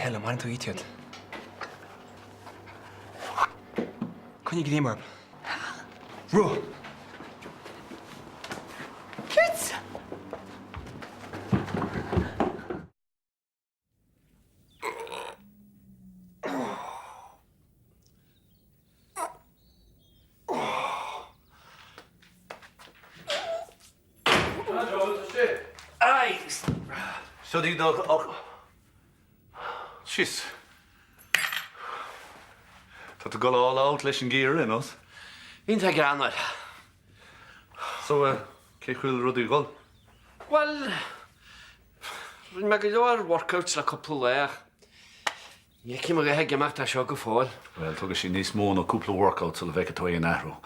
The hell, an mbaineann tú geit iad? Coinnigh greim orthu. Rith! Céard? Seo do Jeez. Tá tú ag dul all out leis an gear ar aon nós. Iontach greannmhar. So, cén chaoi a bhfuil rudaí ag dul? Bhuel, rinne mé go leor workouts le cúpla lá ach ní fheicim a dhath ag imeacht as seo go fóill. Bhuel, tógfaidh sé níos mó ná cúpla workout sula bhfeicfidh tú aon athrú.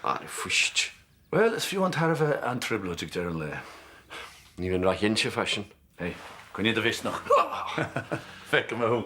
Á, fuist. Bhuel, is fiú an tairbhe an trioblóid ag deireadh an lae. Ní bheinn róchinnte fá sin. Hey, coinnigh do mhisneach. Feicfidh mé thú.